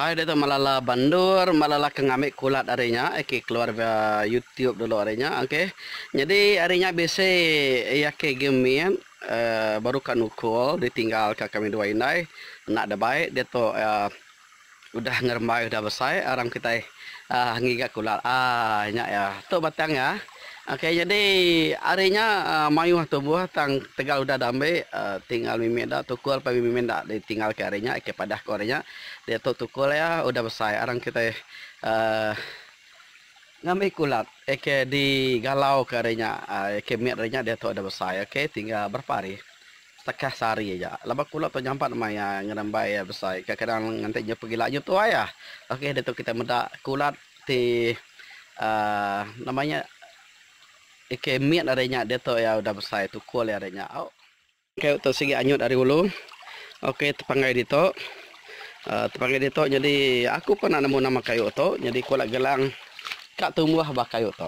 Hai ditu melala bandur melala ke ngambi kulat ari nya okay keluar ba youtube dulu ari nya okay. Nyadi ari nya bisi iya ke gimit uhh baru ka nukul ditinggal ka kami dua indai enda da bai ditu uhh udah ngerembai udah besai aram kitai uhh ngiga kulat uhh nya iya tu batang iya. Okey nyadi ari nya mayuh tumbuh tang tegal udah dambi tinggal mimit da tukul pa mimit da ditinggal ke ari nya ke padah ku ari nya diatu tukul iya udah besai arang kitai uhh ngambi kulat ke digalau ke ari nya ke mit ari nya diatu udah besai okey tinggal berapa hari setekah sehari aja laban kulat tu nyampat maya ngerembai iya besai kadang kadang nganti nya pegila nyu tuai ah okey diatu kitai meda kulat. Ti uhh nama nya ike mit ari nya diatu iya udah besai tukul iya ari nya au. Kayu tu sigi anyut ari ulu ok tepanggai ditu uhh tepanggai ditu nyadi aku pun enda nemu nama kayu tu nyadi ku gelang ka tumbuh ba kayu tu.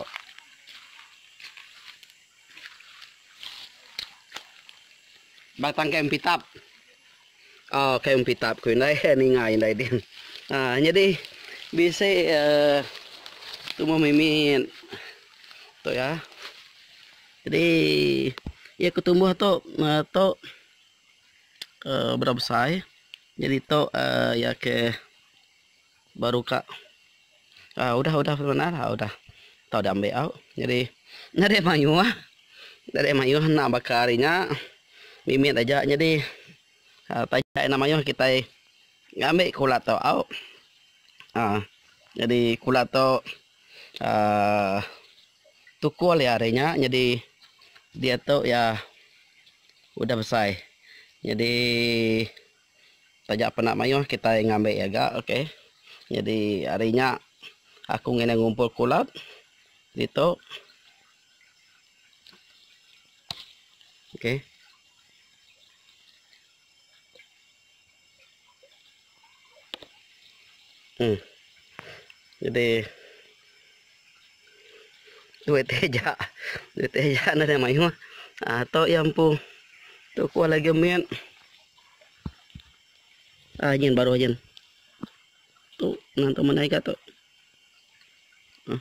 Batang kayu empitap oh kayu empitap ku indai ninga indai din uhh nyadi bisi uhh tumbuh mimit tu iya jadi iya ke tumbuh tu uhh tu uhh beda besai jadi tu uhh iya ke baru ka uhh udah udah benar udah tau diambi au jadi nadai mayuh nadai mayuh enda baka ari nya mimit aja nyadi uhh taja enda mayuh kitai ngambi kulat tu au uhh jadi kulat tu uhh tukul iya ari nya nyadi diatu iya udah besai nyadi. Taja peda mayuh kitai ngambi iya ga ok. Nyadi ari nya aku ngena ngumpul kulat ditu. Ok. Hmm. Jadi duit ti aja. Duit ti aja nadai mayuh. Ah tu iya empu. Tu ku lagi mit. Ah nyin baruh nyin. Tu nan tu manah iga tu. Ah.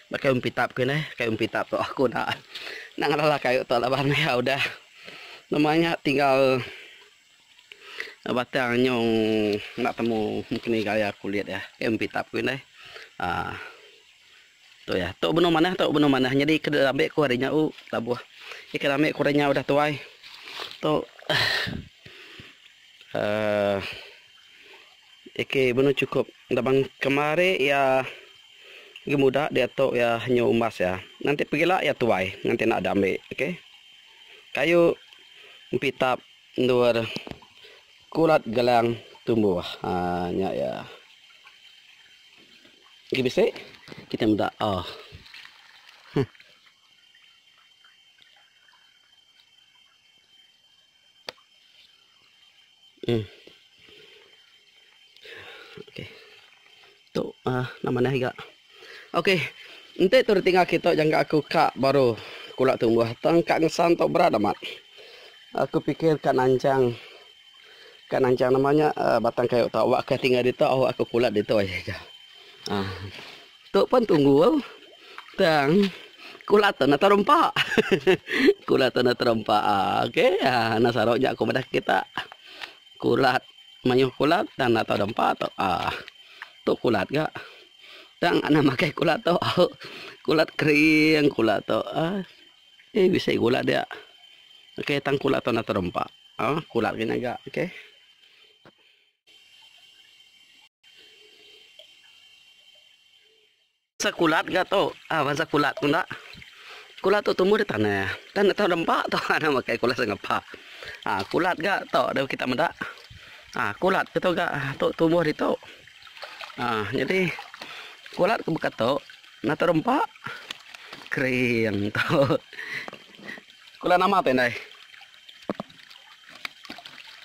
Ba kayu empitap ku neh, kayu empitap tu aku enda enda ngelala kayu tu laban iya udah nama nya tinggal batang nyong enda temu mungkin gaya kulit iya. Kayu empitap ku neh. Ah. Tu iya. Tu benung manah tu benung manah nyadi ke ambi ku ari nya u labuh. Ke ambi ku ari nya udah tuai. Tu uhh iki benung chukup laban kemari iya agi muda diatu iya nyu umbas iya. Nganti pegila iya tuai nganti enda ada ambi okey. Kayu empitap endur kulat gelang tumbuh uhh nya iya. Agi bisi kita meda oh. Huh. Hmm. Okey. Tu ah nama neh ga. Okey. Enti tu ditinggal kita jangka aku ka baru kula tumbuh tang ka ngesan tu berat amat. Aku pikir ka nanchang Ka nanchang nama nya batang kayu tu awak ka tinggal ditu awak ka kulat ditu aja ja. Aaa tu pun tunggul tang kulat tu enda terempa. Kulat tu enda terempa aaa okey aaa enda saru nya ku madah kita kulat mayuh kulat tang enda tau dempa tu aaa tu kulat ga. Tang anang makai kulat tu au kulat kering kulat tu aaa eh bisi kulat dia. Okey tang kulat tu enda terempa. Aaa kulat ke nyaga okey. Bansa kulat ga tu aaa bansa kulat tu enda. Kulat tu tumbuh di tanah. Tang enda tau dempa tu anang makai kulat sengapa. Aaa kulat ga tu deh kita meda. Aaa kulat ke tu ga tu tumbuh ditu. Aaa nyadi kulat ke baka tu enda tau dempa kering tu. Kulat nama tu indai?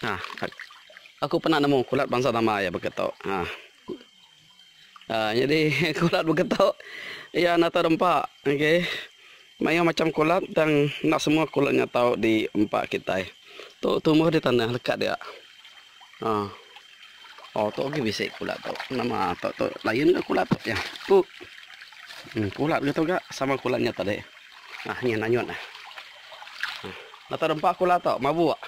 Ha aku pernah nemu kulat bansa nama iya beketo. Ha ha nyadi kulat beketo iya enda tau dempa okey. Mayuh macam kulat tang enda semua kulat nya tau diempa kitai. Tu tumbuh di tanah lekat dia. Ha. Oh tu agi bisi kulat tu. Nama tu tu lain ga kulat tu ya. Tu. Hmm, kulat ga tu ga sama kulat nya tadi. Ah nyin anyut ah. Nata dempa kulat tu mabuk.